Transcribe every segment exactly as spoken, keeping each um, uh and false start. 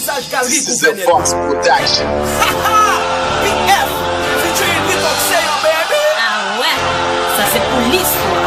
Mesaj Galerie Gouvènè. P F featuring Ricox, se yon baby. Ah ouais, sa se pou listwa.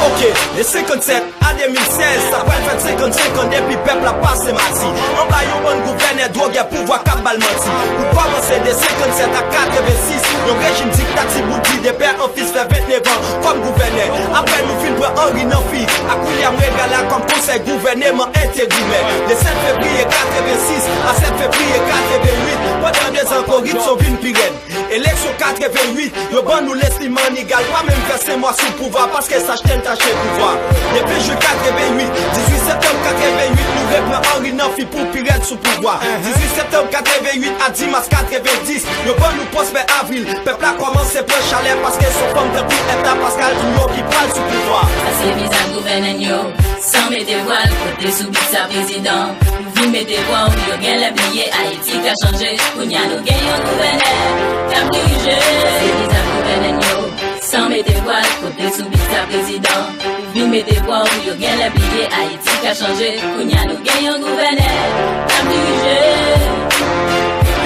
Ok, de senkannsèt a de mil sèz, sa pral fèt senkannsenk an depi pèp la pase mati. Anba yon bann gouvènè dwogè pouvwa k ap ba l manti. Pou kòmanse de senkannsèt a katrevensis, yon rejim diktati bout di de pè an fis fè vennèf an kòm gouvènè. Apre nou fin pran Henri nan fi, ak William Regal la kòm konsèy gouvèneman enterimè. De sèt fevriye katrevensis a sèt fevriye katrevenwit, pandan de zan koripsyon vin pi rèd. Eleksyon katrevenwit, yo ban nou Leslie Manigal, pa menm fè senk mwa sou pouvwa, paske sa chen tache pouvwa. Depi jen katrevenwit, dizuit septanm katrevenwit, nou repran Henri nan fi pou pi rèd sou pouvwa. Dizuit septanm katrevenwit a dis mas katrevendis, yo ban nou Pwospè Avril. Pèp la kòmanse pran chalè, paske se fanm tankou Ethna Pascal Touyon ki pral sou pouvwa. Sa se vizaj gouvènè n yo, san mete vwal, kote sou bit sa prezidan. Vin mete vwa w, yo genlè bliye Ayiti ka chanje. Kounye a nou gen yon gouvènè k ap dirije. Se vizaj gouvènè n yo, san mete vwal, kote sou bit sa prezidan. Vin mete vwa w, yo genlè bliye Ayiti ka chanje. Kounye a nou gen yon gouvènè k ap dirije.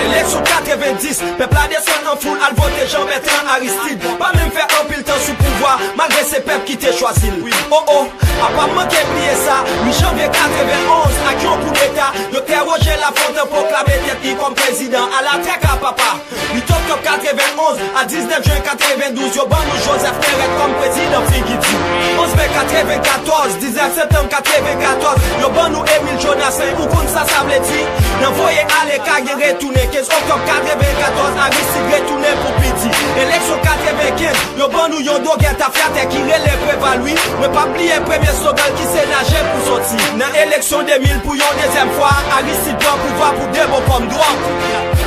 Eleksyon katrevendis, pèp la desann an foul al vote Jean Bertrand Aristide. Pa menm fè anpil tan sou pouvwa, malgre se pèp ki te chwazi l. O o, a pa manke bliye sa, uit janvye katrevenonz, ak yon koudeta, Doktè Roger Lafontant pwoklame tèt li kòm prezidan. Ala traka papa. Uit oktòb katrevenonz a diznèf jen katrevendouz, yo ban nou Joseph Perret kòm prezidan figi di. Onz me katrevenkatòz, diznèf septanm katrevenkatòz, yo ban nou Émile Jonassaint. Ou konn sa sa vle di? Nan voye ale ka gen retounen. Kenz oktòb katrevenkatòz, Aristide retounen pou pi di. Eleksyon katrevenkenz, yo ban nou yon dwogè tafyatè ki rele Preval, wi. Mwen p ap bliye premye slogan l ki se naje pou soti. Nan eleksyon de mil pou yon dezyèm fwa, Aristide pran pouvwa pou de bon kòm dwòg.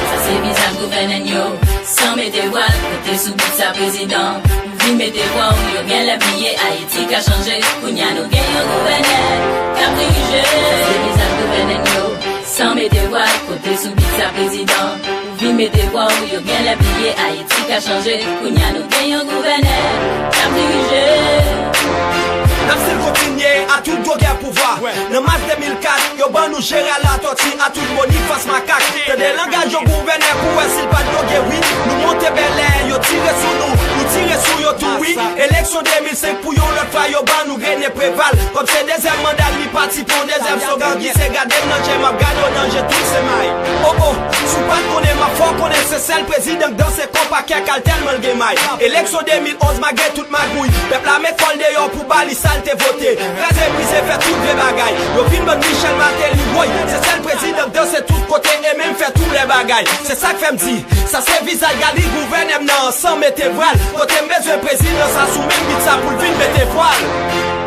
Sa se vizaj gouvènè n yo, san mete vwal, kote sou bit sa prezidan. Vin mete vwa w, yo genlè bliye Ayiti ka chanje. Kounye a nou gen yon gouvènè k ap dirije. Sa se vizaj gouvènè n yo, san mete vwal, kote sou bit sa prezidan. Vin mete vwa w, yo genlè bliye Ayiti ka chanje. Kounye a nou gen yon gouvènè k ap dirije. N ap still kontinye a tout dwogè pouvwa. Nan mas de mil kat, yo ban nou Gérard Latortue a tout Boniface Makak. Tande langaj yon gouvènè pou wè si l pa t dwoge, wi. Nou monte Bèlè, yo tire sou nou, nou tire sou yo tou, wi. Eleksyon de mil senk pou yon lòt fwa, yo ban nou René Préval. Kòm se dezyèm manda l, li pati pran dezyèm slogan ki se gade m nan je, m ap gade w nan je, tout se may. O o, si w pa t konnen, m ap fè w konnen se sèl prezidan k danse konpa kè k al tèlman l gen may. Eleksyon de mil onz, malgre tout magouy, pèp la met kò l deyò pou ba li sa l te vote. Kraze brize, fè tout vye bagay. Yo vin ban Michel Martelly, woy, se sèl prezidan k danse tout kote e menm fè tou lè bagay. Se sa k fè m di, sa se vizaj Galerie gouvènè m nan, san mete vwal. Kote m bezwen prezidan sa sou menm bit sa pou l vin mete vwal.